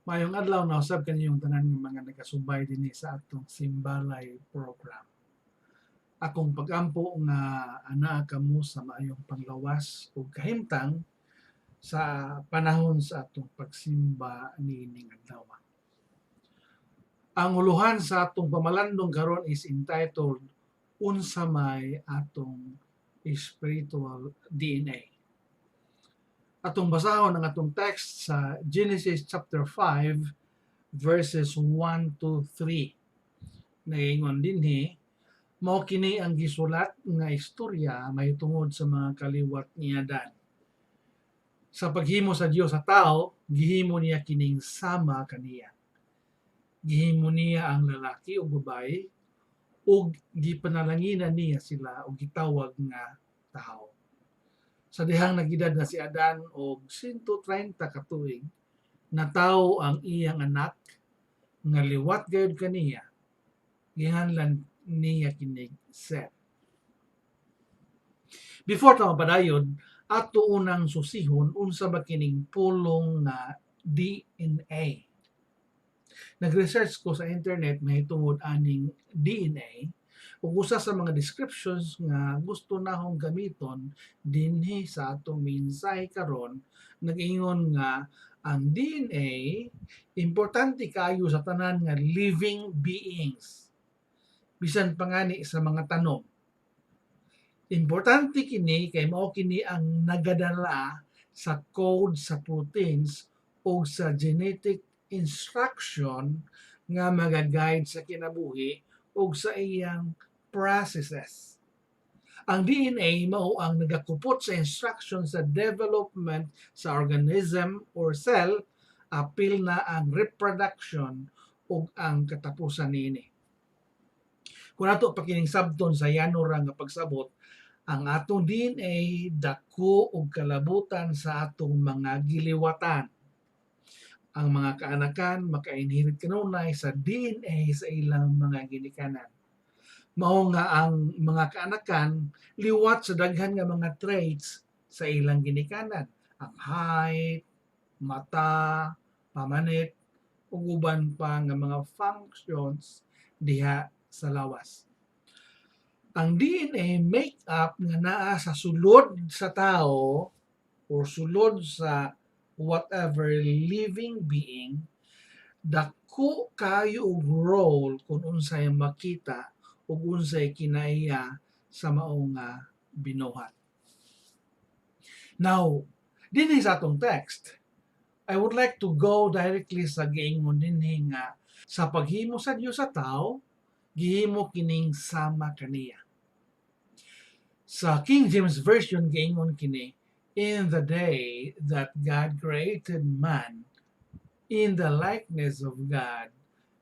Maayong adlaw na usab kaninyong tanan nga mga nagasubay dinhi sa atong Simbalay program. Akong pagampo nga anaa kamo sa maayong panglawas ug kahimtang sa panahon sa atong pagsimba niining adlaw. Ang uluhan sa atong pamalandong karon is entitled "Unsa May Atong Spiritual DNA?" Atong basahon ang atong text sa Genesis chapter 5 verses 1 to 3. Naingon dinhi, mao kini ang gisulat nga istorya mahitungod sa mga kaliwat ni Adan. Sa paghimo sa Dios sa tao, gihimo niya kining sama kaniya. Gihimo niya ang lalaki ug babae ug gipanalanginan niya sila ug gitawag nga tao. Sa dihang nag-edad na si Adan og 130 ka tuig, natawo ang iyang anak nga liwat gayud kaniya. Ginganlan niya kinig Set. Before ta mapadayon, ato unang susihon unsa ba kining pulong nga DNA. Nag-research ko sa internet mahitungod aning DNA ug usa sa mga descriptions nga gusto nahong gamiton dinhi sa atong mensahe karon, nag-ingon nga ang DNA importante kaayo sa tanan nga living beings, bisan pa ngani sa mga tanom. Importante kini kay mao kini ang nagadala sa code sa proteins o sa genetic instruction nga maga-guide sa kinabuhi ug sa iyang processes. Ang DNA mao ang nagakupot sa instruction sa development sa organism or cell, apil na ang reproduction ug ang katapusan niini. Kung ato pa kining sabton sa yano ra nga pagsabot, ang atong DNA dako og kalabutan sa atong mga giliwatan. Ang mga kaanakan maka-inherit kanunay sa DNA sa ilang mga ginikanan. Mao nga ang mga kaanakan liwat sa daghan nga mga traits sa ilang ginikanan. Ang height, mata, pamanit, ug uban pa nga mga functions diha sa lawas. Ang DNA makeup nga naa sa sulod sa tao or sulod sa whatever living being, dako kayo og role kung unsay makita ug unsay kinaiya sa mao nga binuhat. Now, dinhi sa atong text, I would like to go directly sa giingon dinhi nga sa paghimo sa Dios sa tao, gihimo kining sama kaniya. Sa King James Version, giingon kini, "In the day that God created man, in the likeness of God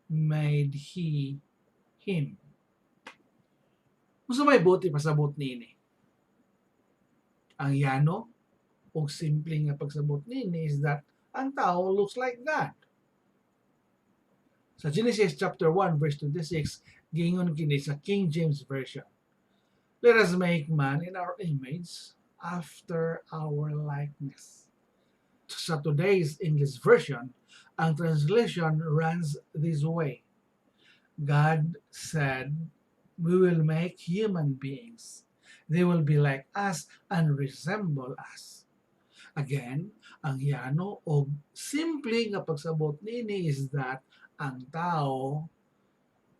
made He him." Unsa may buot ipasabot niini? Ang yano o simple nga pagsabot niini is that ang tao looks like God. Sa Genesis chapter 1 verse 26, giingon kini sa King James Version, "Let us make man in our image, after our likeness." Sa today's English version, ang translation runs this way: "God said, 'We will make human beings. They will be like us and resemble us.'" Again, ang yano o simple nga pagsabot niini is that ang tao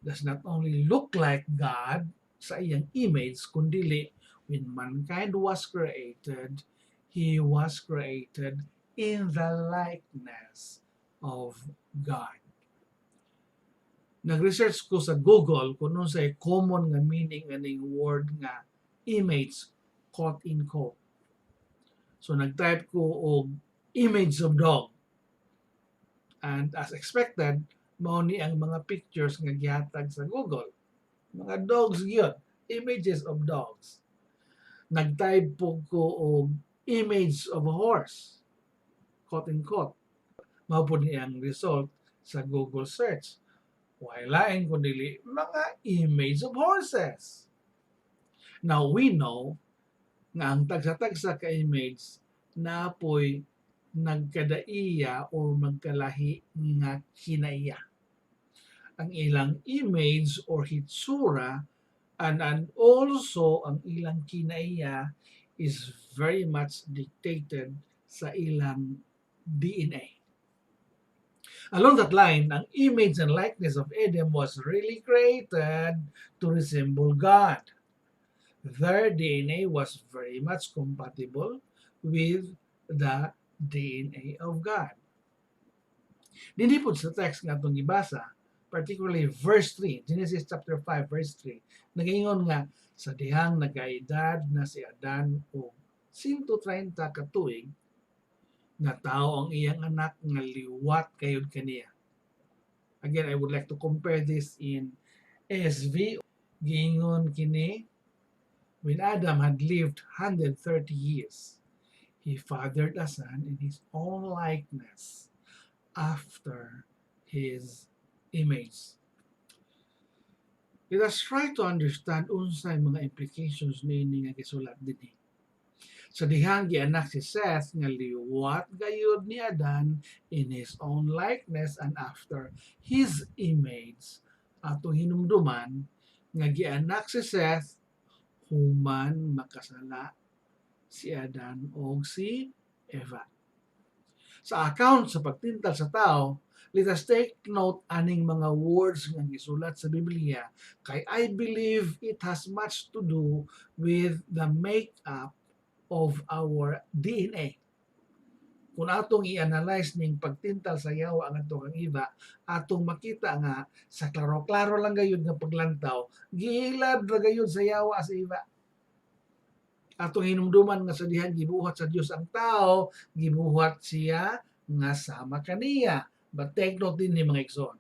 does not only look like God sa iyang image, kundili when mankind was created, he was created in the likeness of God. Nag-research ko sa Google kung unsay common nga meaning aning word nga image, quote in quote. So nag-type ko og image of dog. And as expected, mao ni ang mga pictures nga gihatag sa Google. Mga dogs gyud, images of dogs. Nag-type po ko og image of a horse, quote in quote. Mao po ni ang result sa Google search. Way lain kundi mga image of horses. Now we know nga ang tagsa-tagsa ka image naa poy Nagkadaiya or magkalahi nga kinaiya. Ang ilang image or hitsura and also ang ilang kinaiya is very much dictated sa ilang DNA. Along that line, ang image and likeness of Adam was really created to resemble God. Their DNA was very much compatible with the DNA of God. Dinhi pod sa text nga atong gibasa, particularly verse 3, Genesis chapter 5 verse 3, nagaingon nga sa dihang nagaedad na si Adan og 130 ka tuig, natawo ang iyang anak nga liwat gayud kaniya. Again, I would like to compare this in ASV. Giingon kini, "When Adam had lived 130 years, he fathered a son in his own likeness, after his image." Let us try to understand unsay mga implications niini nga gisulat dinhi. Sa dihang gianak si Seth nga liwat gayud ni Adan in his own likeness and after his image, atong hinumduman nga gianak si Seth human makasala si Adan og si Eva. Sa account sa pagtintal sa tao, let us take note aning mga words nga gisulat sa Biblia kay I believe it has much to do with the makeup of our DNA. Kung atong i-analyze ning pagtintal sa yawa ngadto kang Eva, atong makita nga sa klaro-klaro lang gayud nga paglantaw, giilad ra gayud sa yawa sa Eva. Atong hinumduman nga sa dihang gibuhat sa Dios ang tao, gibuhat siya nga sama kaniya. But take note dinhi, mga igsoon.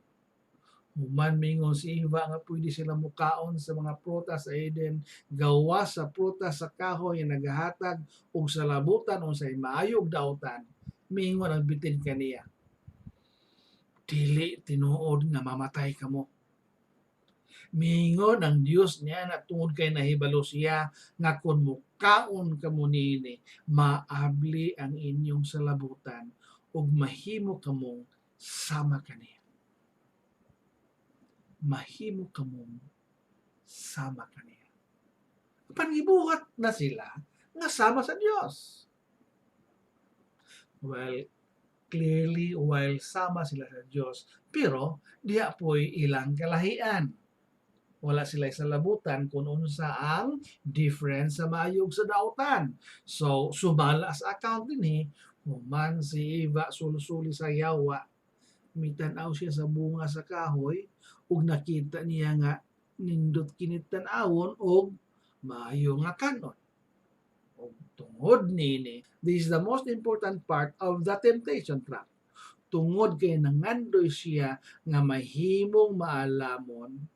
Human mingon si Eva nga pwede sila mukaon sa mga prutas sa Eden, gawas sa prutas sa kahoy nga nagahatag og salabutan unsay maayo ug dautan, miingon ang bitin kaniya, "Dili tinuod nga mamatay kamo." Miingon ang Dios niya na tungod kay nahibalo siya nga kung mukaon kamo niini, maabli ang inyong salabutan ug mahimo kamong sama kaniya. Mahimo kamong sama kaniya. Pangibuhat na sila nga sama sa Dios. Well, clearly, while sama sila sa Dios, pero diha po'y ilang kalahian. Wala sila sa labutan kung unsa ang difference sa maayo ug sa dautan. So, sumala sa account dinhi, human si Eva sulsuli sa yawa, mitan-aw siya sa bunga sa kahoy ug nakita niya nga nindot kini tan-awon og maayo nga kanon. Ug tungod niini, this is the most important part of the temptation trap. Tungod kay nangandoy siya nga mahimong maalamon,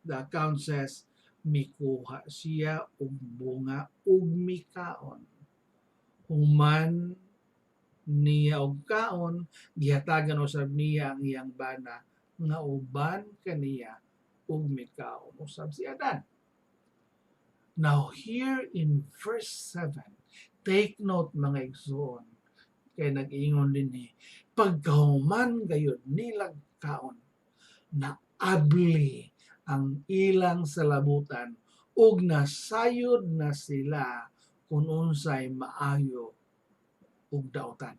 the account says, mikuha siya og bunga ug mikaon. Human niya og kaon, gihatagan usab niya ang iyang bana nga uban kaniya ug mikaon usab si Adan. Now here in verse 7, take note, mga igsoon, kay nag-ingon dinhi, pagkahuman gayud nilag kaon, naabli ang ilang salabutan ug nasayod na sila kung unsay maayo ug dautan.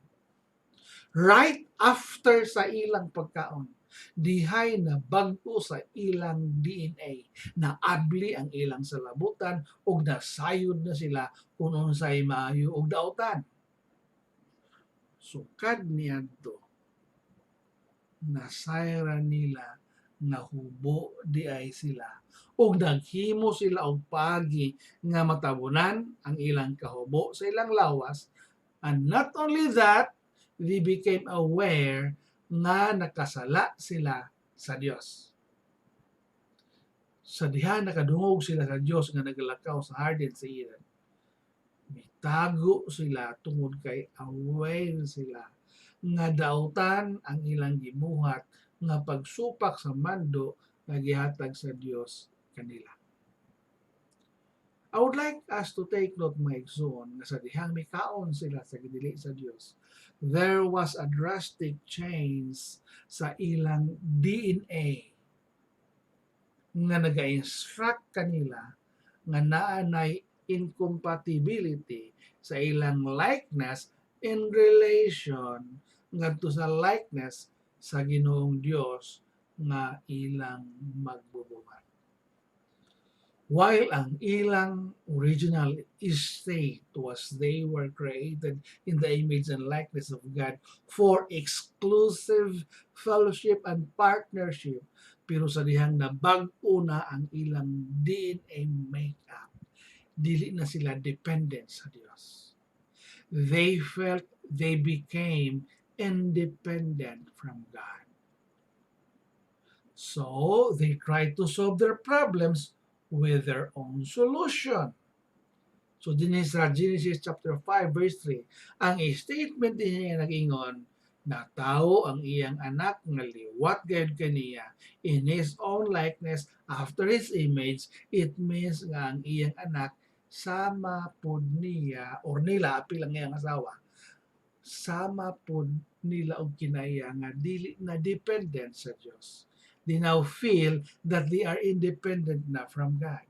Right after sa ilang pagkaon, dihay na bag-o sa ilang DNA, naabli ang ilang salabutan ug nasayod na sila kung unsay maayo ug dautan. Sukad niadto, nasayran nila nga hubo diay sila ug naghimo sila og paagi nga matabunan ang ilang kahubo sa ilang lawas. And not only that, they became aware nga nakasala sila sa Dios. Sa diha nakadungog sila sa Dios nga nagalakaw sa hardin sa Eden, mitago sila tungod kay aware sila nga dautan ang ilang gibuhat nga pagsupak sa mando nga gihatag sa Dios kanila. I would like us to take note, mga igsoon, nga sa dihang mikaon sila sa gidili sa Dios, there was a drastic change sa ilang DNA nga naga-instruct kanila nga naa nay incompatibility sa ilang likeness in relation ngadto sa likeness sa Ginoong Dios nga ilang magbubuhat. While ang ilang original state was they were created in the image and likeness of God for exclusive fellowship and partnership, pero sa dihang nabag-o na ang ilang DNA makeup, dili na sila dependent sa Dios. They felt they became independent from God. So they tried to solve their problems with their own solution. So dinhi sa Genesis chapter 5 verse 3, ang statement din niya nag-ingon, "Natawo ang iyang anak nga liwat gayud kaniya in his own likeness, after his image." It means nga ang iyang anak sama pod niya or nila, apil ang iyang asawa, sama pod nila og kinaiya nga dili na dependent sa Dios. They now feel that they are independent na from God.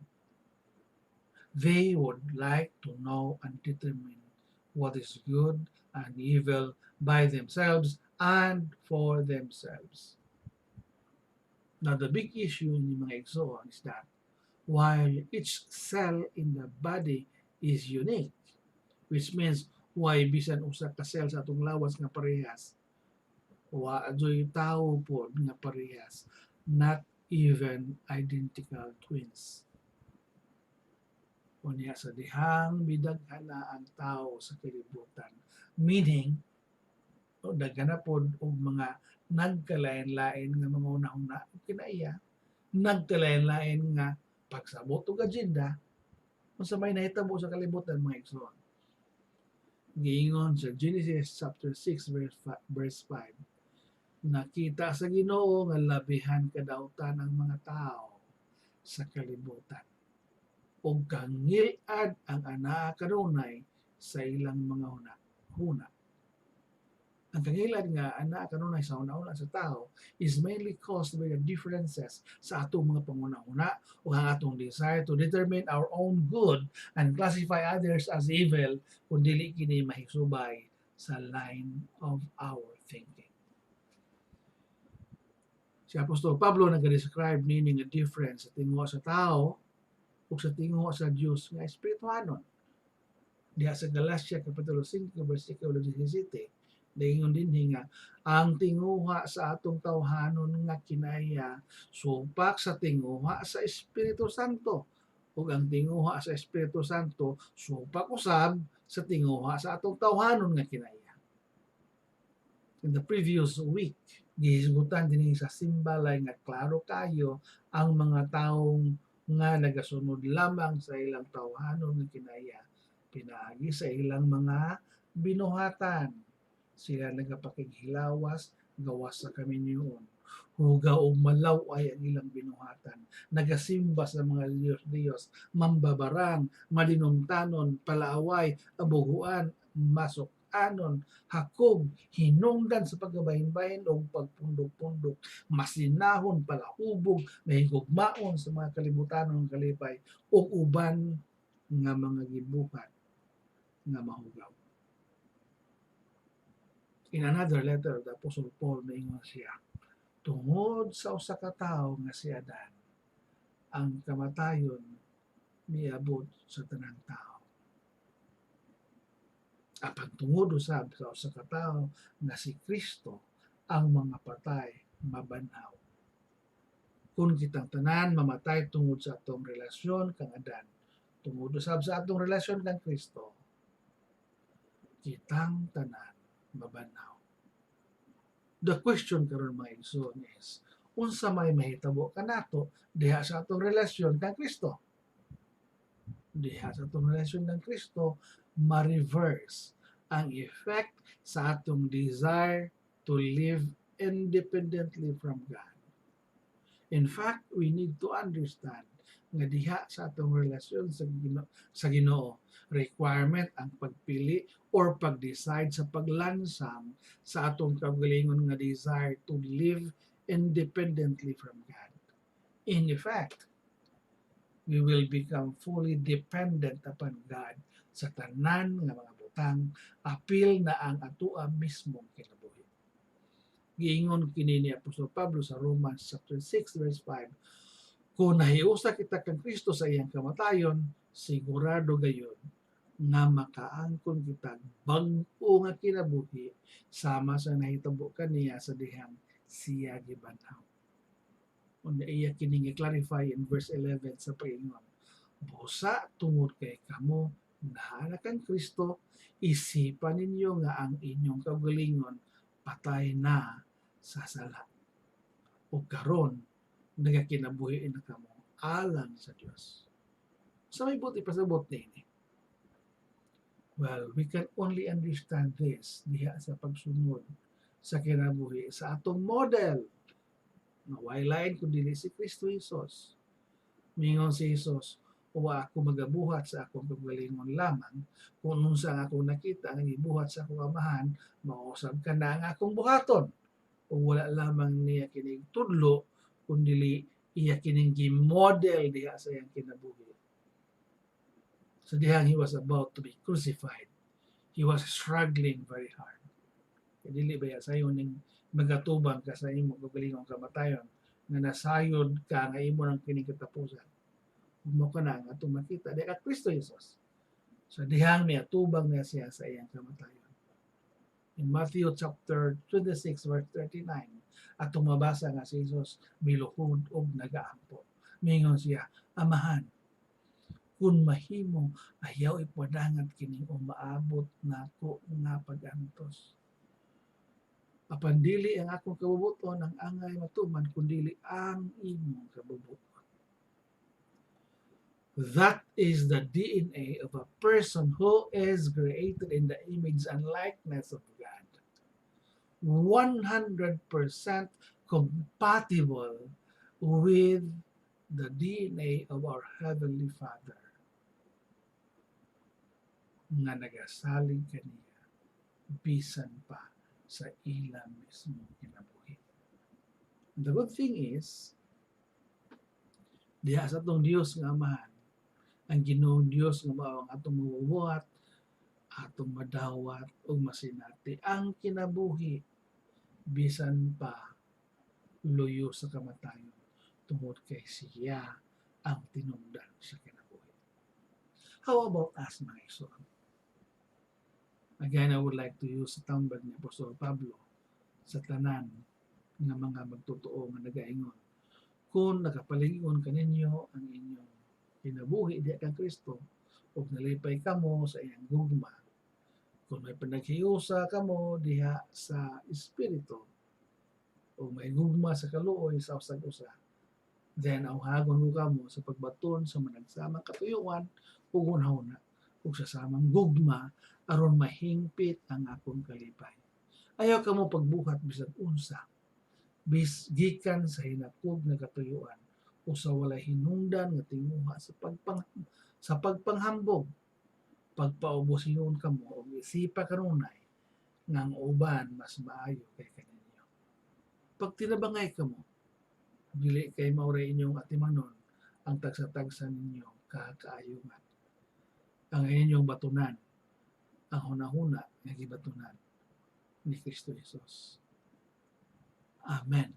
They would like to know and determine what is good and evil by themselves and for themselves. Now, the big issue in mga igsoon is that while each cell in the body is unique, which means why bisan usa ka cell sa atong lawas nga parehas, wa joy tao pod nga parehas, not even identical twins. Unya sa dihang midaghan na ang tao sa kalibutan, meaning o daghan na pod og mga nagkalain-lain nga mga hunahuna ug kinaiya, nagkalain-lain nga pagsabot og agenda. Unsa may nahitabo sa kalibutan, mga igsoon? Giingon sa Genesis chapter 6 verse 5, nakita sa Ginoo nga labihan kadautan ang mga tao sa kalibutan ug kangil-ad ang anaa kanunay sa ilang mga huna. Ang kangilad nga anaa kanunay sa huna-huna sa tao is mainly caused by the differences sa atong mga panghuna-huna ug ang atong desire to determine our own good and classify others as evil kung dili kini mahisubay sa line of our thinking. Si Apostol Pablo nag-describe niini nga difference sa tinguha sa tao ug sa tinguha sa Dios nga espirituhanon. Diha sa Galatia kapitulo 5 bersikulo 17, naingon dinhi nga ang tinguha sa atong tawhanon nga kinaiya supak sa tinguha sa Espiritu Santo ug ang tinguha sa Espiritu Santo supak usab sa tinguha sa atong tawhanon nga kinaiya. In the previous week, gihisgutan dinhi sa simbalay nga klaro kayo ang mga taong nga nagasunod lamang sa ilang tawhanon nga kinaiya pinaagi sa ilang mga binuhatan. Sila nagapakighilawas gawas sa kaminyoon. Hugaw og malaw-ay ang ilang binuhatan. Nagasimba sa mga diyos-diyos, mambabarang, madinumtanon, palaaway, abuguan, masuk-anon, hakog, hinungdan sa pagkabahin-bahin o pagpundok-pundok, masinahon, palahubog, mahigugmaon sa mga kalibutanon kalipay, ug uban nga mga gibuhat nga mahugaw. In another letter, the Apostle Paul, naingon siya, tungod sa usa ka tawo nga si Adan, ang kamatayon miabot sa tanang tao. Apan tungod usab sa usa ka tawo nga si Kristo, ang mga patay mabanhaw. Kung kitang tanan mamatay tungod sa atong relasyon kang Adan, tungod usab sa atong relasyon kang Kristo, kitang tanan mabanhaw. The question karon, mga igsoon, is unsa may mahitabo kanato diha sa atong relasyon kang Kristo? Diha sa atong relasyon kang Kristo, ma-reverse ang effect sa atong desire to live independently from God. In fact, we need to understand Nga diha sa atong relasyon sa Ginoo, requirement ang pagpili or pag-decide sa paglansang sa atong kaugalingon nga desire to live independently from God. In effect, we will become fully dependent upon God sa tanan nga mga butang, apil na ang atoa mismong kinabuhi. Giingon kini ni Apostol Pablo sa Romans chapter 6 verse 5, kung nahiusa kita kang Kristo sa iyang kamatayon, sigurado gayud nga makaangkon kita bag-o nga kinabuhi sama sa nahitabo kaniya sa dihang siya gibanhaw. Unya iya kining i-clarify in verse 11 sa paingon, "Busa tungod kay kamo naa na kang Kristo, isipa ninyo nga ang inyong kaugalingon patay na sa sala. Ug karon nagakinabuhi na kamo alang sa Dios." Sa may buot ipasabot niini? Well, we can only understand this diha sa pagsunod sa kinabuhi sa atong model nga way lain kun dili si Kristo Jesus. Mingon si Jesus, "Wa ako magabuhat sa akong kaugalingon lamang, kung unsa ang akong nakita nga gibuhat sa akong Amahan, mao usab kana ang akong buhaton." Ug wala lamang niya kining tudlo, kundili iya kining gi-model diha sa iyang kinabuhi. Sa dihang he was about to be crucified, he was struggling very hard. Kay dili ba ya sayon ning magatubang ka sa imong kaugalingong kamatayon nga nasayod ka nga imo nang kining katapusan? Ug mao kana ang atong makita diha ka Kristo Jesus. Sa dihang miatubang na siya sa iyang kamatayon. In Matthew chapter 26 verse 39, atong mabasa nga si Jesus miluhod og nagaampo. Mingon siya, "Amahan, kung mahimo, ayaw ipadangat kining umaabot nako nga pag-antos. Apan dili ang akong kabubuton ang angay matuman, kundili ang imong kabubuton." That is the DNA of a person who is created in the image and likeness of God. 100% compatible with the DNA of our Heavenly Father nga nagasalig kaniya bisan pa sa ilang mismo kinabuhi. And the good thing is, diha sa atong Dios nga Amahan, ang Ginoong Dios nga mao ang atong mabubuhat, atong madawat ug masinati ang kinabuhi bisan pa luyo sa kamatayon tungod kay siya ang tinungdan sa kinabuhi. How about us, mga igsoon? Again, I would like to use sa tambag ni Apostol Pablo sa tanan nga mga magtotoo nga nagaingon, kung nakapalig-on kaninyo ang inyong kinabuhi diha kang Kristo ug nalipay kamo sa iyang gugma, kung may panaghiusa kamo diha sa Espiritu o may gugma sa kaluoy sa usag usa, then awhagon ko kamo sa pagbaton sa managsamang katuyuan ug hunahuna ug sa samang gugma aron mahingpit ang akong kalipay. Ayaw kamo pagbuhat bisag unsa bis gikan sa hinakog nga katuyuan o sa walay hinungdan nga tinguha sa pagpanghambog. Pagpaubos hinuon kamo og isipa kanunay nga ang uban mas maayo kay kaninyo. Pagtinabangay kamo, dili kay mao ra inyong atimanon ang tagsa-tagsa ninyo kakaayungan. Ang inyong batunan ang hunahuna nga gibatunan ni Kristo Jesus. Amen.